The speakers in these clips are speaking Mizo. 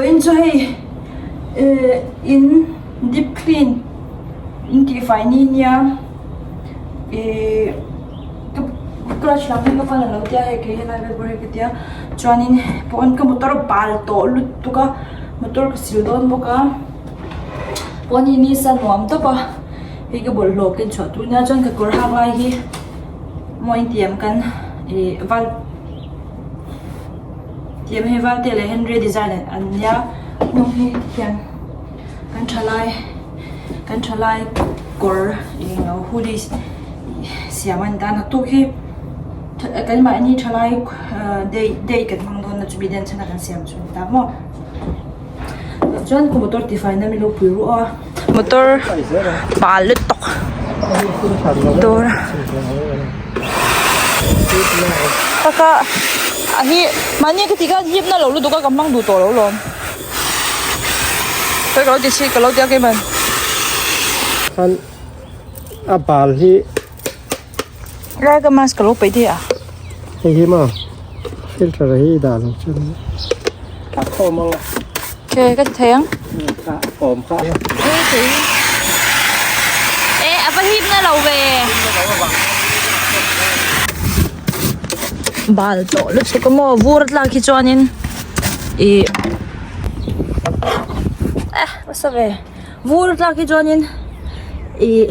Vawiin chu hei eh in deep clean in tihfai ni nia ih ka clutch lam hi ka fan alo tia hei kei helai vel pawh hi ka tia chuanin pawn ka motor bal tawh lutuk a motor ka sil dawn bawk a pawn hi ni sa nuam tawp a hei ka bawlhhlawh ken chhuah tur nia chuan ka kawr hak lai hi maw intiam kan ih val. Tiam hei Valte leh Henry design an nia hnung hi hian kan thalai kan thalai kawr englo hoodie siam a ni ta naktuk hi keimahni thalai day day kan hmang dawn a chumi den chhan a kan siam chu a ni ta maw chuan motor tifai na min lo pui ruh a motor pal lutuk dawr taka a hi mahni ka tih khan hip na lo lutuk a ka hmang duh tawh lo lawm ka lo ti chhi ka lo ti a keimah khan a bal hi lai ka mask ka lo peih thei a hei hi maw filter hi dah lo chuan a khawm ang a ke ka ti thei ang kha awm kha e a va hip na lo ve bal tawh lutuk a maw vur a tlak hi chuanin ih eh nasa ve vur a tlak hi chuanin ih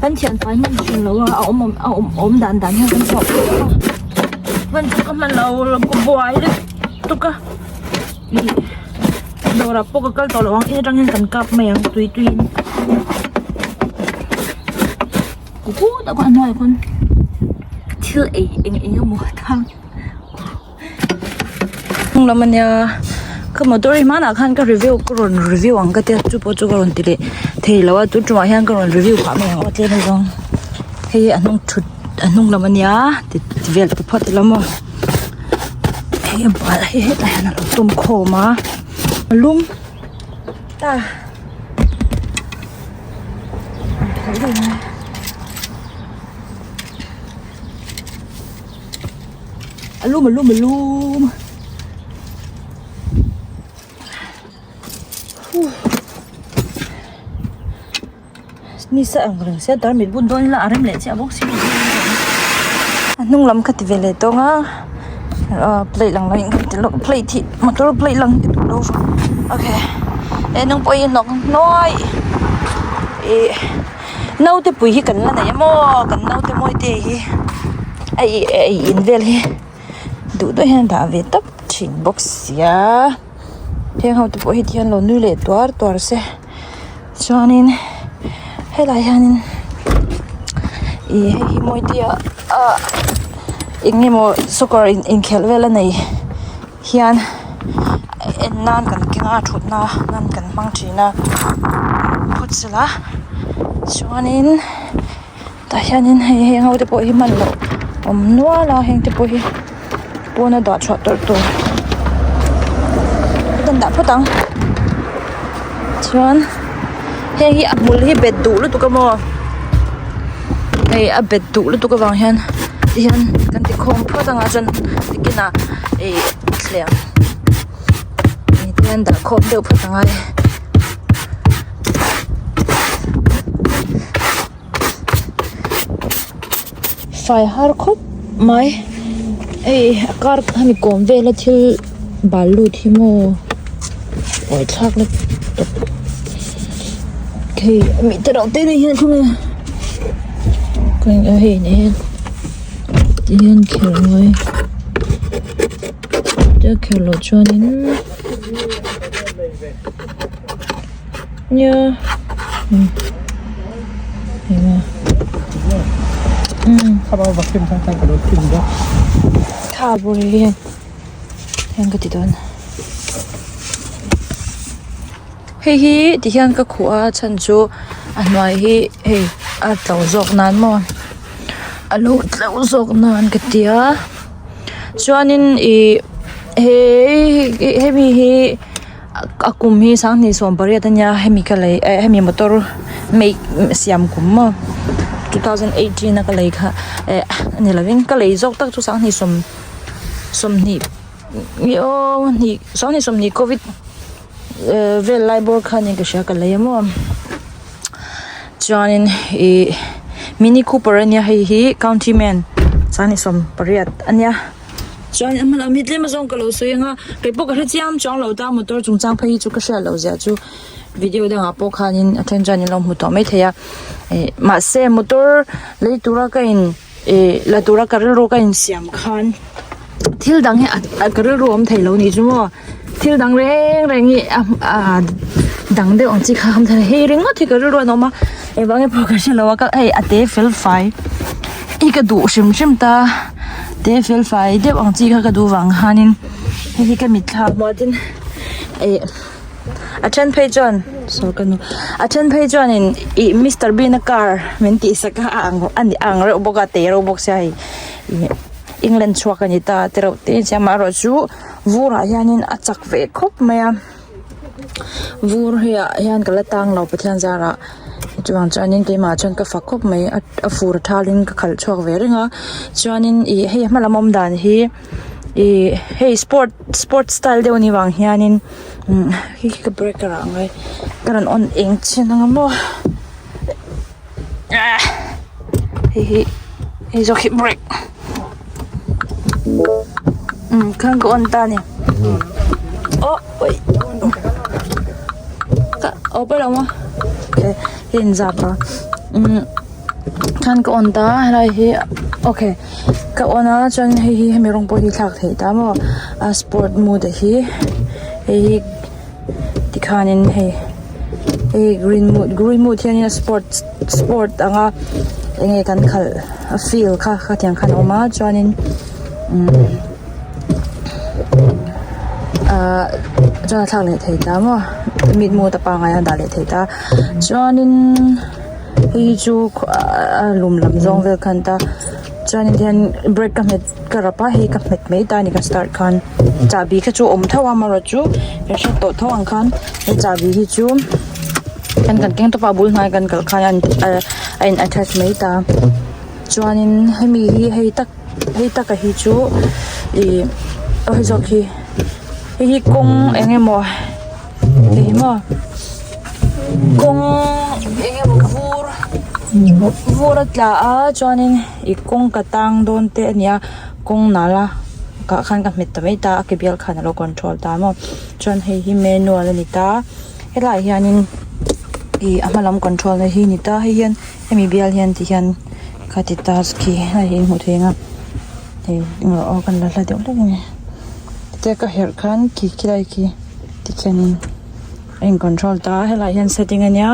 kan thian fai hman thin lo a a awm awm a awm awm dan dan hian kan chhuah pui a hman chu ka hman lo ka buai lutuk a ih dawrah pawh ka kal tawh lo ang in atang hian kan kap mai ang tui tui in kut a hnuaiah khawn thil ei eng eng emaw thang hnung lam ania ka motor hi hmanah khan ka review ka rawn review ang ka tia chu pawh chu ka rawn ti leh thei lo a tun tumah hian ka rawn review phah mai ang aw tlem azawng hei hi a hnung thut a hnung lam ania ti vel ta phawt ila maw hei a bal hei hetah hian a lo tum khawm a a lum ta. A lum a lum a lum ni sa ang reng sia dar mit bun dawn ila a rem leh chiah bawk si a hnung lam ka ti ve leh tawng a ah plate lang lo in ka ti lawk plate hi motor plate lang hi ka duh lo okay he hnung pawh hi hnawk hnuai ih naute pui hi kan la nei a maw kan naute mawi te hi a ih a ei in vel hi duh duh hian a dah ve tawp thin bawk sia heng ho te pawh hi tihian lo nui leh tuar tuar se chuanin helai hianin ih hei hi mawi te ah ah eng emaw soccer inkhelh vel a nei hian en nan kan keng a thutna nan kan hmang thin a phut sela chuanin tah hianin hei heng ho te pawh hi hman loh awm nual a heng te pawh hi pawna dah chhuah tawrh tur kan dah phawt ang chuan heng hi a hmul hi bet duh lutuk a maw hei a bet duh lutuk avang hian tihian kan ti khawm phawt anga chuan tikinah ih thliah tihian dah khawm deuh phawt a ngai. Fai har khawp mai hei a kar hemi kawm vela thil bal lut hi maw uai thlak na tawp hei mi te reuh te nei hian khawnge hei nei hian ti hian kher angai tia kher loh chuanin nia kha bawr hian heng ka ti dawn hei hi ti hian ka khuh a chhan chu a hnuai hi hei a tlo zawk nan maw a lo tlo zawk nan ka ti a chuanin ih he hemi hi. A kum hi sanghnih 18 ania hemi ka lei eh hemi motor make siam kum maw 2018 a ka lei kha eh a ni lovin ka lei zawk tak chu sanghnih sawm sawmhnih nge aw hnih sanghnih sawmhnih covid vel lai bawr khan in ka hria ka lei a maw chuanin ih mini cooper ania hei hi countryman sanghnih sawmpariat ania chuan a hma lam hi tlem azawng ka lo sawi ang a keipawh ka hre chiam chuang lo ta motor chungchang phei hi chu ka hriat loh zia chu video dangah pawh khanin a then chuan in lo hmu tawh maithei a ih mahse motor lei tura ka in Ih la tura ka rilru ka insiam khan thil dang hi a ka rilru awm thei lo nih chu maw thil dang reng reng hi a a dang deuh ang chi kha awm thei hei ringawt hi ka rilru an awm a engvang nge pawh ka hre lo a ka hei a te fel fai hi ka duh hrim hrim ta te fel fai deuh ang chi kha ka duh vang khanin hei hi ka mitthla hmuatin ih. A then phei chuan saw ka nu a then phei chuanin ih mister bean a car min tih sak a a ang a ni a ang reuh bawk a te reuh bawk sia hei ih england chhuak a ni ta te reuh te sia amaherawhchu vur ah hianin a chak ve khawp mai a vur hi ah hian ka la tang lo pathian zarah chuvang chuanin keimah chuan ka fak khawp mai a a fur a thalin ka khalh chhuak ve reng a chuanin ih hei a hmalam awm dan hi. Ih hei sport sport style deuh anih vang hianin umm hei hi ka breaker ah ngai ka rawn on eng chin ang a maw ah hei hi hei zawk hi break umm khan ka on ta a ni aw ui ka aw pawi lo maw okay hei inzap a umm. Khan ka on ta helai hi okay ka on a chuan hei hi hemi rawng pawh hi thlak theih ta maw a sport mode ah hi hei hi tikhanin hei hei green mode green mode hianin a sport sport anga enge kan khalh a feel kha khatiang khan a awm a chuanin umm ahh chuan a thlak leh thei ta maw mid mode a pangai a dah leh thei ta chuanin. Hei hi chu a lum lam zawng vel khan ta chuan tihian brake ka hmet ka rap a hei ka hmet mai ta a ni ka start khan chahbi kha chu a awm tho a amaherawhchu kan hriat tawh tho ang khan he chahbi hi chu kan kan keng tawp a a bul hnai kan kalh khan a in attach mai ta chuanin hemi hi hei tak hei taka hi chu ih aw hei zawk hi hei hi kawng eng emaw. Hei maw kawng eng emaw vur vur a tla a chuanin ih kawng ka tang dawn te a nia kawng nal a kah khan ka hmet ta mai ta a ke bial khan alo control ta maw chuan hei hi manual a ni ta helaiah hianin ih a hma lam control na hi a ni ta hei hian hemi bial hian ti hian kha ti ta khi helai hi hmuh theih ang a hei aw kan la hla deuh hlek a ni titia ka herh khan khi khilai khi. Tikhianin a in control ta a helaiah hian setting ania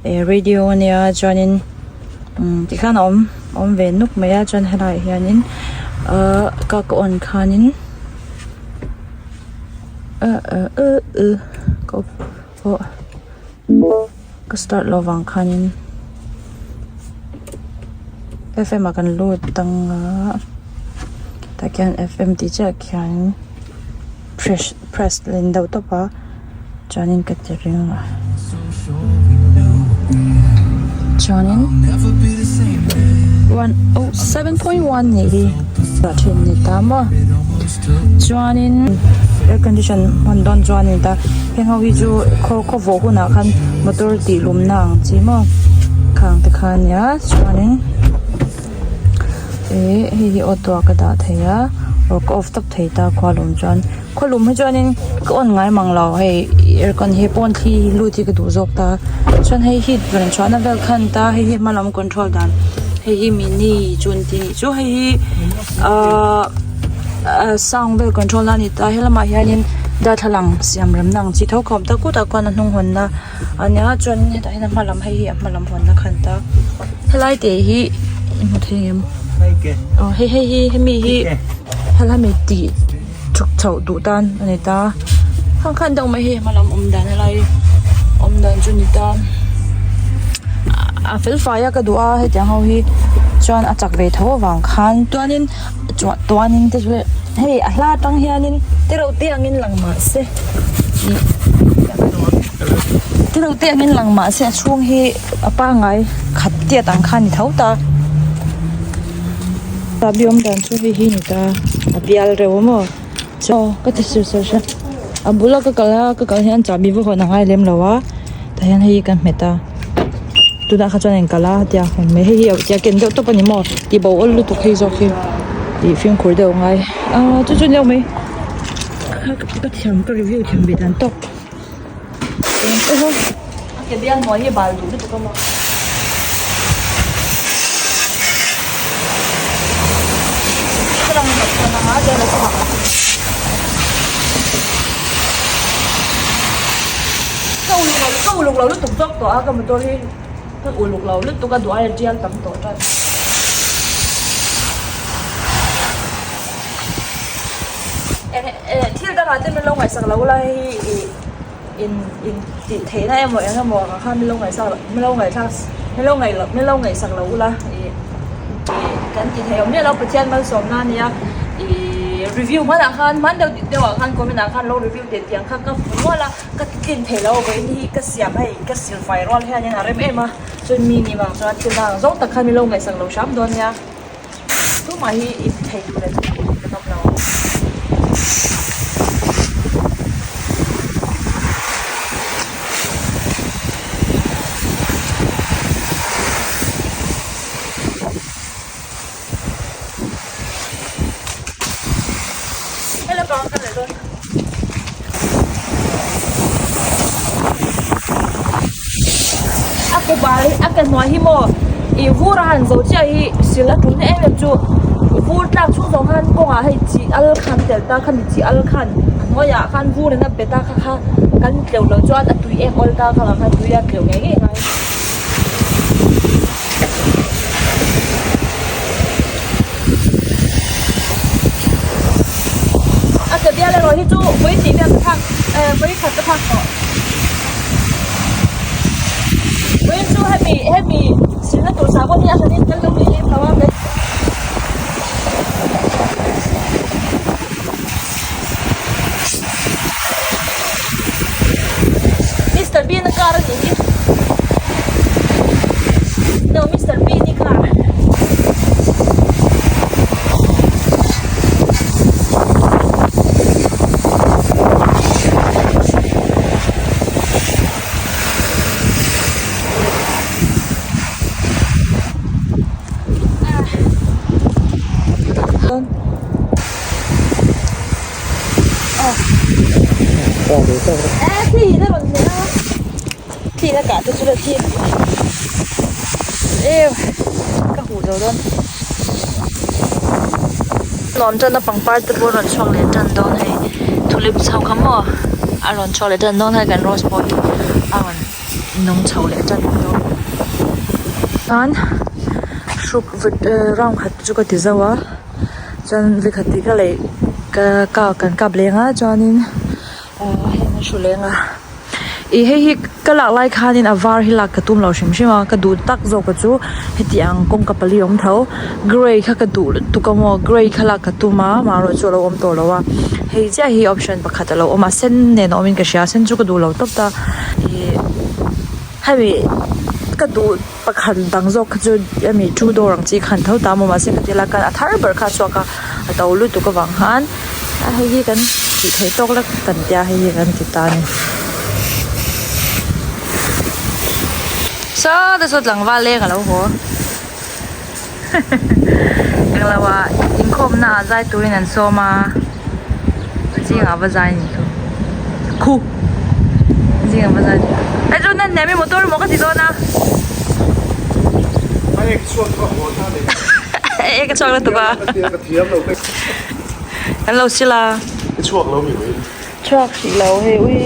eh radio ania chuanin umm tikhian a awm a awm ve nuk mai a chuan helaiah hianin ahh ka ka on khanin ah ah uh uh ka off pawh ka start loh vang khanin F_M ah kan lut ang a tah khian F_M tih chiah khian. Press press len deuh tawp a chuanin ka ti ring a chuanin one oh 7.1 nih hi dah thin ni ta maw chuanin air condition hman dawn chuan a ni ta heng ho hi chu khaw khaw vawh hunah khan motor tih lum na ang chi maw khang te kha a nia chuanin. Ih hei hi auto ah ka dah thei a or ka off tawp thei ta khua lum chuan khua lum hi chuanin ka on ngai mang lo hei aircon hi pawn thli lut hi ka duh zawk ta chuan hei heat rawn chhuahna vel khan ta hei hi hma lam control dan hei hi mini chu an ti anih chu hei hi ahh sound vel control na a ni ta helamah hianin darthlalang siam remna ang chi tho kha a awm ta kutah khuan a hnung hawnna. A nia chuanin hetah hian a hma lam hei hi a hma lam hawnna kha ani ta helai te hi i hmu thei ang em aw hei hei hi hemi hi helai mi tih chhuk chhoh duh tan a ni ta khang khan deuh mai hei a hma lam awm dan helai awm dan chu a ni ta a fel fai a ka duh a hetiang ho hi chuan a chak ve tho avang khan chuanin chuan tuanin te chu hei a hla atang hianin tereuh te angin lang mahse ih tereuh te angin lang mahse a chhung hi a pangngai khat tiat ang kha a ni tho ta chahbi awm dan chu hei hi a ni ta a bial reuh a maw. Aw ka ti sur sur hria a bula ka kal a ka kal hian chahbi va hawn a ngai lem lo a tah hian hei hi kan hmet a tunah kha chuan a inkal a tia hawn mai hei hi tia ken deuh tawp a ni maw tih bo awl lutuk hei zawk hi tih fimkhur deuh a ngai ah chu chu ni mai ka thiam ka review thiam ve dan tawk a ke bial hnuai hi bal duh lutuk a maw. Ka uluk lo ka uluk lo lutuk zawk tawh a ka motor hi ka uluk lo lutuk a duh aia tial tam tawh tan. Thil dangah te min lo ngaihsak lo la hei hi ih in in tih theihna emaw eng emaw ang khan min lo ngaihsak min lo ngaihthlak min lo ngaih min lo ngaihsak lo ula ih ih kan ti thei awm miah lo Pathian malsawmna ania ih review hmanah khan hman deuh deuh ah khan comment ah khan lo review teh tih ang kha ka hmu nual a ka ti tlin thei lo vawiin hi ka siam hei ka silfai rual hianin a rem em a chuan mi ni vang chuan thil dang zawng tak khan min lo ngaihsak lo hram dawn nia. Tumah hi in thei duh leh thei duh ka awm lo. Hello bang ka leh dawn. A ke bal a ke hnuai hi maw ih vur a han zo chiah hi sil a tul na em em chu vur tlak chhung zawng khan kawngah hei chi al khan tel ta khami chi al khan a hnuaiah khan vur in a bet a kha kha kan tleuh loh chuan a tui em awl ta kha vang khan tui a tleuh ngei ngei ngai. A ke bial erawh hi chu vawi hnih vel ka thlak eh vawi khat ka thlak tawh. Vawiin chu hemi hemi silna tur sah pawh hi a hranin kan lo nei lem lo a. Mister Bean a car a nih hi no Mister Bean i car. Nuam tan a pangpar te pawh a rawn chhuak leh tan dawn hei tulip chho kha maw a rawn chhuak leh tan dawn hei kan rose pawh hi a rawn nung chho leh tan dawn chuan hruk round khat chu ka ti zo a. Chuan vekhat tih ka lei ka ka kan kap leng a chuanin ahh heng an hru leng a ih hei hi ka lak lai khanin a var hi lak ka tum lo hrim hrim a ka duh tak zawk a chu heti ang kawngka pali awm tho grey kha ka duh lutuk a maw grey kha lak ka tum a amaherawh chu a lo awm tawh lo a hei chiah hi option pakhat a lo awm a sen nen a awmin ka hria a sen chu ka duh lo tawp ta ih hemi ka duh. Pakhat dang zawk kha chu hemi two door ang chi khan tho ta maw mahse ka ti la khan a thar ber kha a chhuak a a to lutuk avang khan a hei hi kan tih theih tawk lek kan tia hei hi kan ti ta a ni. Saw te saw tlangval leng a lo haw englo ah inkhawm na ah zai turin an sawm a zingah va zai ni chu khu zingah va zai hei chu nan hnem i motor emaw ka ti dawn a e ka chhuak lutuk a kan lo sil a chhuak hrih lo hei ui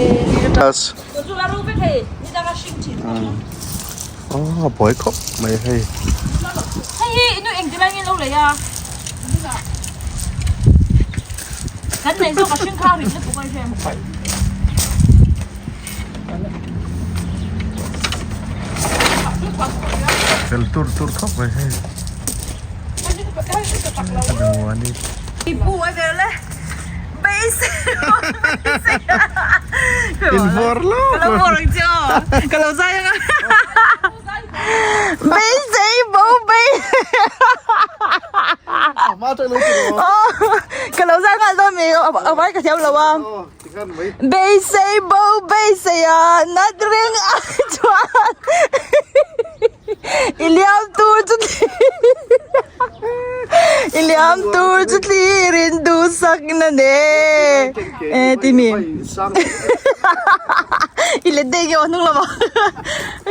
a buai khawp mai hei. Hei hi inu engti lai nge lo lei a kan nei zawk a hring khang rin lutuk a hrem. Fel tur tur khawp mai hei. A dang ani. Ipu ai vel le. Base. In vor lo. Ka lo vor ang che aw. Ka lo zai anga. Beisei bo bei. Ma ta lo ti. Ka lo zai nghal dawn. mi a vai ka thiam lo a. Beisei bo beisei a nat reng ai chuan i liam tur chu i liam tur chu thlir in duhsak na ne e ti mi i let daih nge aw hnung lamah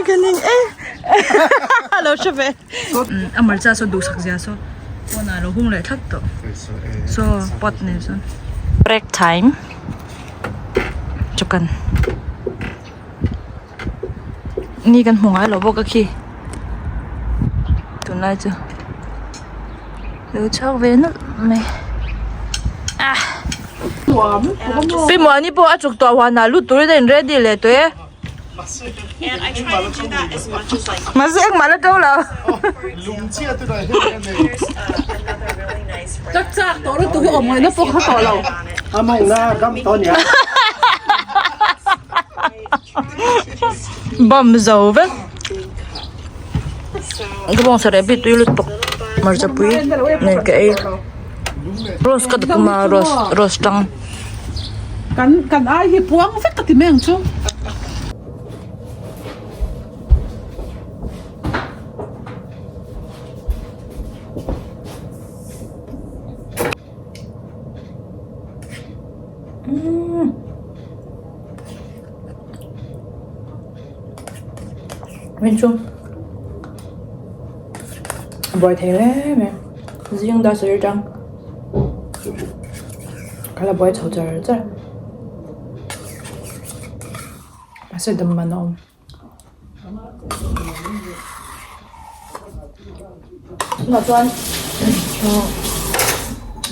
ka ning e lo hre ve a hmarcha saw duhsak zia saw pawnah a lo hung leh thlap tawh saw pot nen sawn break time chukan ni kan hmu ngai lo bawk a khi tunlai chu lo chhuak ve nawlh mai ah pi muani pawh a chuk tawh huanah lut turin a in ready leh tawh e. Mahse engmah la to lo. Bawm zo vek. Ka bawng sareh bik tui lutuk hmarcha pui nen ka ei. Rose ka duh a rose rose tang. Kan kan ai hi puang vek ka ti mai ang chu. Min chu a buai thei hle mai zing dar sarih atang ka la buai chho char char mahse dam man a awm. Tunah chuan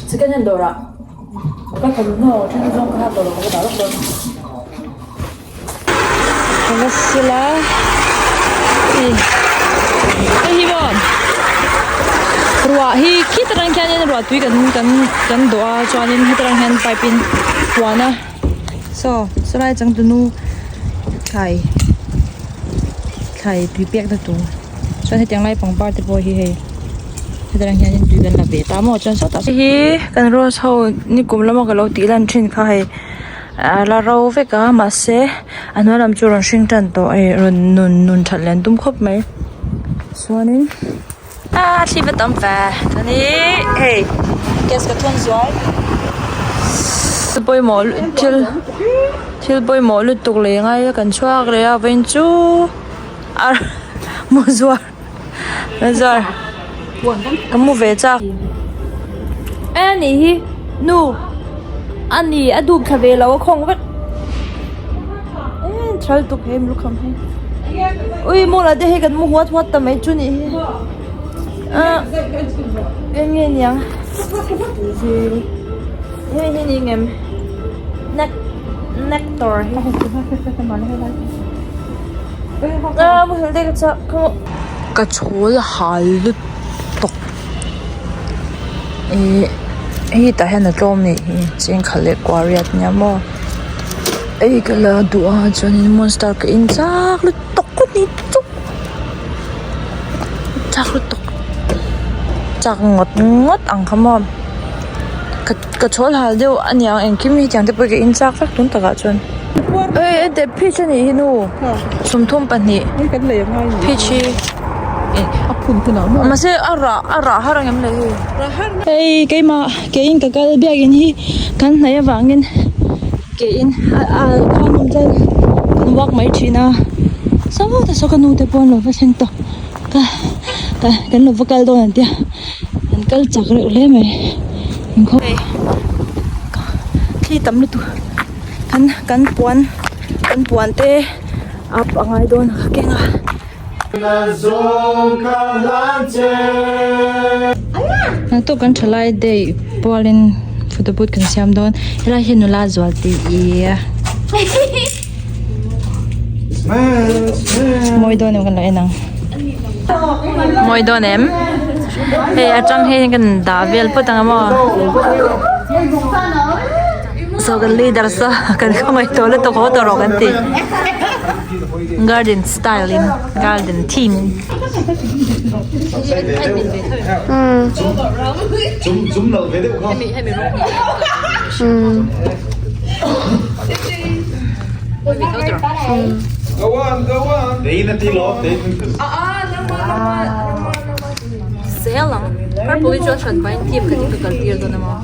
second hand dawrah ka thawmhnaw then zawng ka ha tawh lo ka va dah lawk dawn. Ka va sila hei hei hi maw ruah hi khit atang khianin ruah tui kan kan kan dawh a chuanin heta tang hian pipe in huan a saw sawlai changtunu thlai thlai tui pek na tur chuan hetiang lai pangpar te pawh hi hei heta tang hianin tui kan la ve ta maw chuan sawtah hei hi kan rose ho nikum lama ka lo tih lan thin kha hei. A la ro vek a mahse a hnuai lam chu rawn hring tan tawh eh rawn nun nun that leh an tum khawp mai chuanin ah thli va tam ve chuanin hei gas ka thawn zual pawimawh thil thil pawimawh lutuk leh ngai a kan chhuak leh a vawiin chu a mu zuar zuar ka mu ve chak e ni hi nu a ni a dup thla ve lo a khawng vek e thal tuk he lukham hi ui mawla te hei kan mu huat huat ta mai chu nih hi ah eng nge niang hei hi ni ngem neck nectar hi ah muhil te ka chak ka chhawl hal lutuk ihh hei tah hian a tlawm nih hi chengkhat leh kua riat nia maw hei ka la duh a chuanin monster ka en chak lutuk a ni chuk chak lutuk chak ngawt ngawt ang kha maw ka ka chhawl hal deuh a niang engkim hi tiang te pawh hi ka en chak vek tun takah chuan. Hei heti peach a nih hi nu 32 peach hi mahse a rah a rah har ang em le hei hei keimah keiin ka kal biakin hi kan hnaih avangin keiin a khuan awm chuan kan walk mai thin a sawtah saw ka nu te pawh an lo va thleng tawh ka ka kan lo va kal dawn an tia an kal chak reuh hle mai thli tam lutuk. Kan kan puan kan puan te up a ngai dawn a keng a. Naktuk kan thalai day pualin photo booth kan siam dawn helai hi nula zual tih i mawi dawn em kan lo en ang mawi dawn em hei atang hian kan dah vel phawt ang maw. Saw kan leader saw kan khawngaih tawh lutuk haw tawh rawh kan ti garden style in garden theme in. Zel ang purple hi chu a hran pahin team khat in ka kal tir dawn emaw.